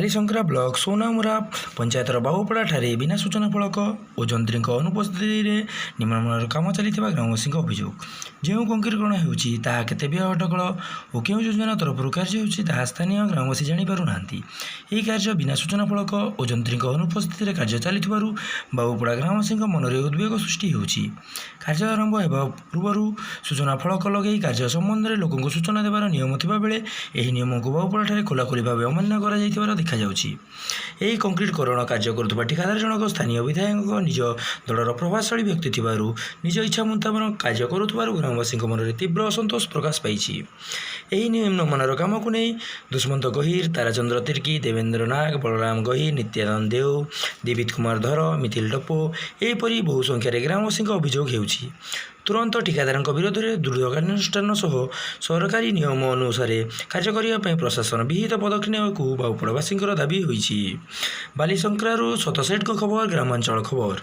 Balishankara block Sonamura ପଞ୍ଚାୟତର ବାବୁପଡ଼ାଠାରେ ବିନା ସୂଚନା ଫଳକ ଓ ଯନ୍ତ୍ରୀଙ୍କ ଅନୁପସ୍ଥିତିରେ ନିମ୍ନମାନର କାମ ଚାଲିଥିବା ଗ୍ରାମବାସୀଙ୍କ ଅଭିଯୋଗ। ଯେଉଁ କଂକ୍ରିଟକରଣ ହେଉଛି, ତାହା କେତେ ବ୍ୟୟ ଅଟକଳ ଓ କେଉଁ ଯୋଜନା ତରଫରୁ କାର୍ଯ୍ୟ ହେଉଛି, ତାହା ସ୍ଥାନୀୟ ଗ୍ରାମବାସୀ ଜାଣିପାରୁନାହାନ୍ତି। ଏହି କାର୍ଯ୍ୟ ବିନା ସୂଚନା ଫଳକ ଓ ଯନ୍ତ୍ରୀଙ୍କ ଅନୁପସ୍ଥିତିରେ କାର୍ଯ୍ୟ ଚାଲିଥିବାରୁ ବାବୁପଡ଼ା ଗ୍ରାମବାସୀଙ୍କ ମନରେ ଉଦ୍ବେଗ ସୃଷ୍ଟି ହେଉଛି। କାର୍ଯ୍ୟ ଆରମ୍ଭ ହେବା ପୂର୍ବରୁ ସୂଚନା ଫଳକ ଲଗାଇ କାର୍ଯ୍ୟ ସମ୍ବନ୍ଧରେ ଲୋକଙ୍କୁ ସୂଚନା ଦେବାର ନିୟମ ଥିବାବେଳେ ଏହି ନିୟମକୁ ବାବୁପଡ଼ାଠାରେ ଖୋଲାଖୋଲି ଭାବେ ଅମାନ୍ୟ କରାଯାଇଥିବାର ଦେଖାଯାଉଛି। ଏହି କଂକ୍ରିଟକରଣ କାର୍ଯ୍ୟ କରୁଥିବା ଠିକାଦାର ଜଣକ ସ୍ଥାନୀୟ ବିଧାୟକଙ୍କ ନିଜ ଦଳର ପ୍ରଭାବଶାଳୀ ବ୍ୟକ୍ତି ଥିବାରୁ ନିଜ ଇଚ୍ଛା ମୁତାବକ କାର୍ଯ୍ୟ କରୁଥିବାରୁ ଗ୍ରାମବାସୀଙ୍କ ମନରେ ତୀବ୍ର ଅସନ୍ତୋଷ ପ୍ରକାଶ ପାଇଛି। ଏହି ନିମ୍ନମାନର କାମକୁ ନେଇ ଦୁଷ୍ମନ୍ତ ଗହିର, ତାରାଚନ୍ଦ୍ର ତିର୍କୀ, ଦେବେନ୍ଦ୍ର ନାଗ, ବଳରାମ ଗହିର, ନିତ୍ୟାନନ୍ଦ ଦେଓ, ଦିବିତ କୁମାର ଧର, ମିଥିଲ ଟପୋ ଏହିପରି ବହୁ ସଂଖ୍ୟାରେ ଗ୍ରାମବାସୀଙ୍କ ଅଭିଯୋଗ ହେଉଛି। ତୁରନ୍ତ ଠିକାଦାରଙ୍କ ବିରୋଧରେ ଦୃଢ଼ କାର୍ଯ୍ୟାନୁଷ୍ଠାନ ସହ ସରକାରୀ ନିୟମ ଅନୁସାରେ କାର୍ଯ୍ୟ କରିବା ପାଇଁ ପ୍ରଶାସନ ବିହିତ ପଦକ୍ଷେପ ନେବାକୁ ବାବୁପଡ଼ାବାସୀଙ୍କର ଦାବି ହୋଇଛି। ବାଲିଶଙ୍କରାରୁ ସତ ସେଠଙ୍କ ଖବର, ଗ୍ରାମାଞ୍ଚଳ ଖବର।